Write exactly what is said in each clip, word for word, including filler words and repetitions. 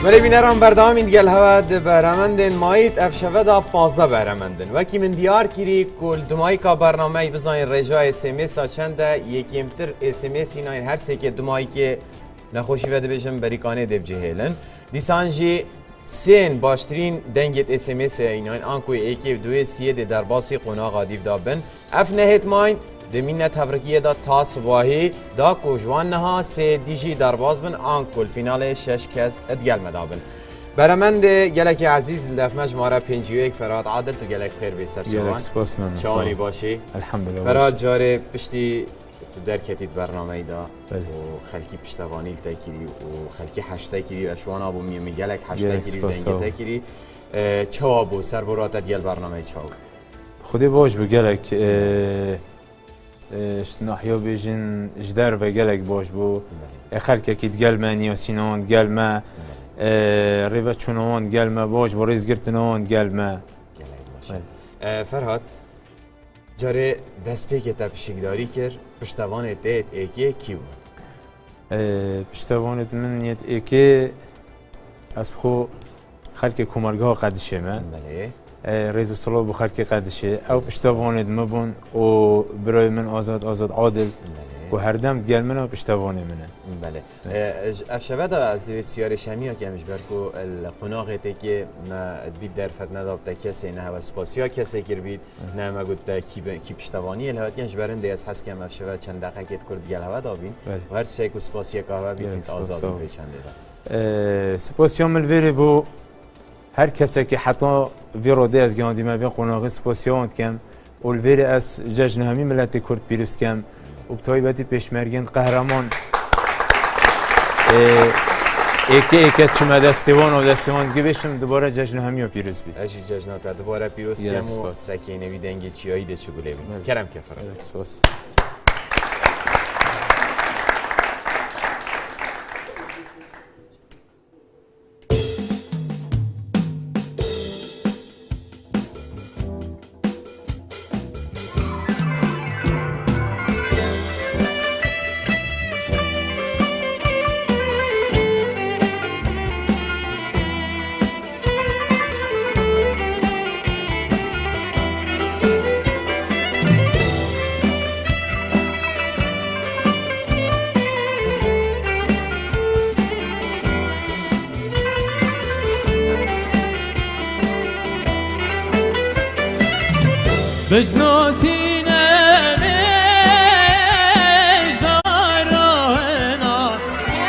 Belê bîneran, berdewamîn digel hewe di beremendên mayît. Ev şeve de pazdeh beremendin. Wekî min diyar kirî ku li dimayîka bernameyê bizanîn rêja S M S a çend e, yekêmtir S M S înayîn her sêkê dimayîkê nexweşî vedibêjin berîkanê dê bicihêlin. Dîsan jî sên baştirîn dengê S M S e înayîn, anku êkê û duê siyê dê derbasî qonaxa dîv de bin. Ev nehêt mayîn, di mînet hevrikiyê de ta sibahî da ku ji wan niha sê dî jî derbas bin, an ku li fînalê şeş kes digel me de bin. Beremendê gelekî ezîz, li def me jimare pêncî û yek Ferhat Adil, tu gelek xêr bê ser çawan. Gelek spas Mehmet, sağ ol. Çawanî başî? Elhamdülillah, Ferhat, baş. Carê piştî tu derketî di bernameyî de Belê. û xelkî piştevanî li te kirî û xelkî heşte kirî, ez ji wan a bûm, min gelek heşte Gelek kirî û spas, dengê sağ ol. te kirî. E, çawa bû? Ser bo rate digel bernameyê çawa bû? Xwedê baş bû gelek. E, e, ji nahiya bêjin ji derve gelek baş bû. Belê. E, xelkekî digel me, niyasînan digel me. Belê. E, rêveçûna wan digel me baş bû, rêzgirtina wan digel me. Gelek baş. Belê. E, Ferhat, carê destpêkê te pişikdarî kir, piştevanê te yê êkê kî bû? E, piştevanê min yê êkê, ez bi xwe xelkê komargeha Qedişê me. Belê. E, rêz û silav bo xelkê Qedişê. Ew piştevanê min bûn û birayê min Azad, Azad Adil, Belê. ku herdem digel min e, piştevanê min e. Belê. Belê. E, ji, ev şeve de ez divê pisyarê şemiya kem, ji ber ku li qonaxê têkê me dibît derfet nedabte kesê, ne hewe spasiya kesê kirbît. Ne me got te kî be, kî piştevaniyê li hatiyen ji ber hindê ez hez kem ev şeve çend deqekê dikur digel hewe da bîn. Belê. Û her tiştek ku spasiyeka hewe bît, Gelek spas, Azad sağ ol. bî pê çendê de. Ee, spasiya min li vêrê bû, her kesekî heta vê rodê ez gihandîme vê qonaxê spasiya wan dikem. Û li vêrê ez cejna hemî miletê Kurd pîroz dikem. Û bi taybetî pêşmergên qehreman, ee, êke êke çime destê wan û destê wan digivêşim, dubare cejna hemiya pîroz bî. Ez jî cejna te dubare pîroz Gelek dikem û spas. sekê newî dengê çiyayî dê çi gulê bî. Gelek. Kerem ke Ferhat. Gelek spas. Bijno sînemê ji darana, ji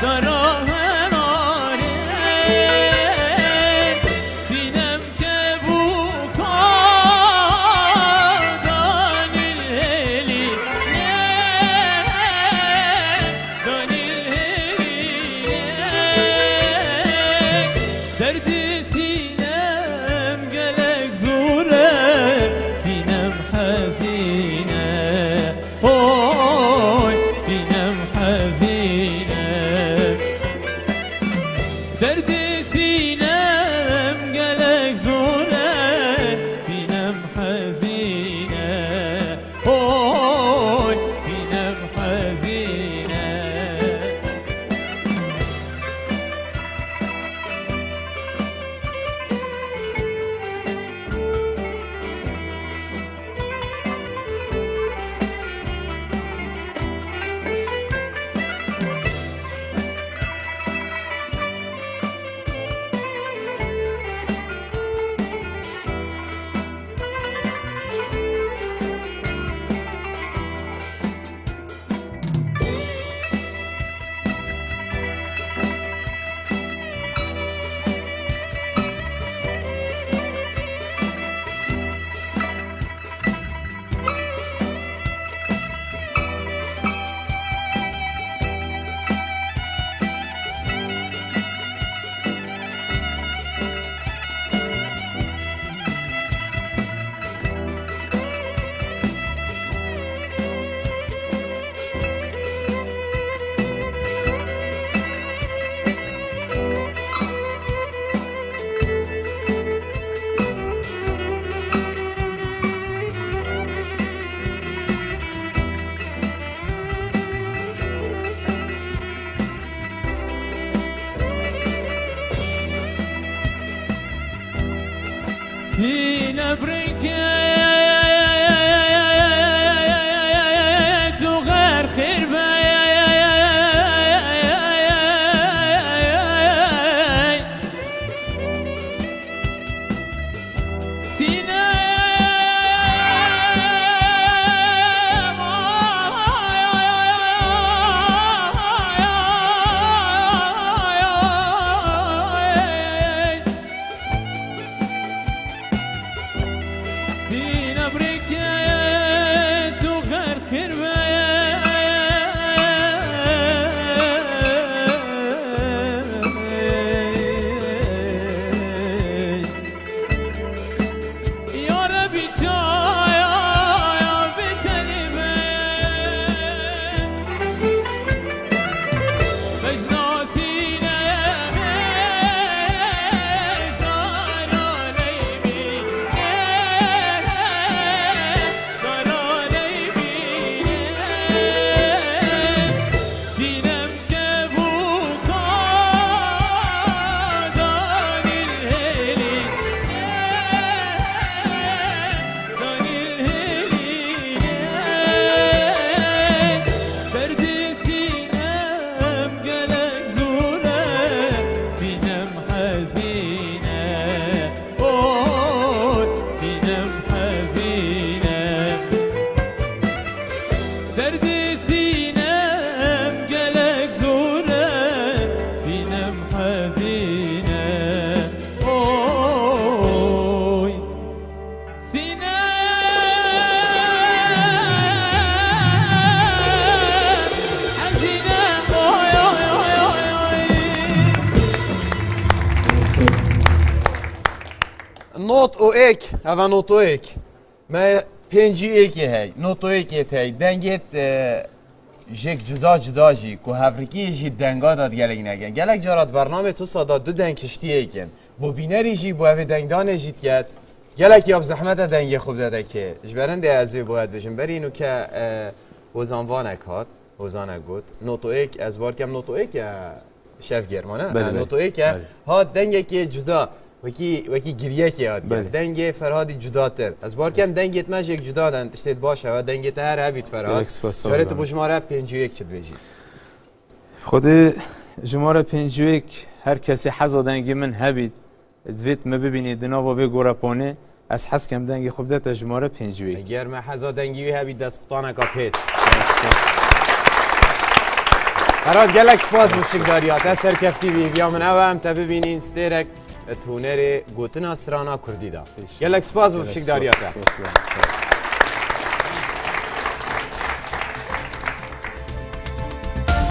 darana rê. Sînem kebûka danî hêlî, danî hêlî. Derdê sînem gelek zor e, Not û êk, eva notoyek. Me pêncî êkê hey, notoyekê hey, dengê te jêk cuda cuda jî, ku hevrikî jî denga da gelek neke. Gelek cara di bernamê tu sada du deng kiştiyê kin. Bo bînerî jî, bo evê dengdanê jî diket. Gelek ya bi zehmet e dengê xwe bide te kê. Ji berindê ez vê bo we dibêjim. Berî nûke, e, Hozan Vanek hat. Hozan e got. Notoyek, ez bar kem notoyek e. Şev German, e? Belê, belê. Notoyek e. Belê. Hat dengekê cuda. Wekî, wekî giryekê hat. Belê. Dengê Ferhadî cudatir. Ez bar kem dengê me jêk cuda den. Tiştê baş e. Dengê te her hebît Ferhad. Gelek spas, sağ ol. Carê tu bo ji me re pêncî êk çi dibêjî? Xwedê ji me re pêncî êk her kesê heza dengê min hebît. Divêt me bibînî di nava vê gorepanê. Ez hez kem dengê xwe bide te ji me re pêncî êk. Eger me heza dengê wî hebît destqutaneka pês. Ferhad, gelek spas bo pişikdariya te, serkeftî bî. Hêviya min ew e, em te bibînîn stêrek di hunerê gotina strana kurdî de. Gelek spas bo pişikdariya te. Spas, spas.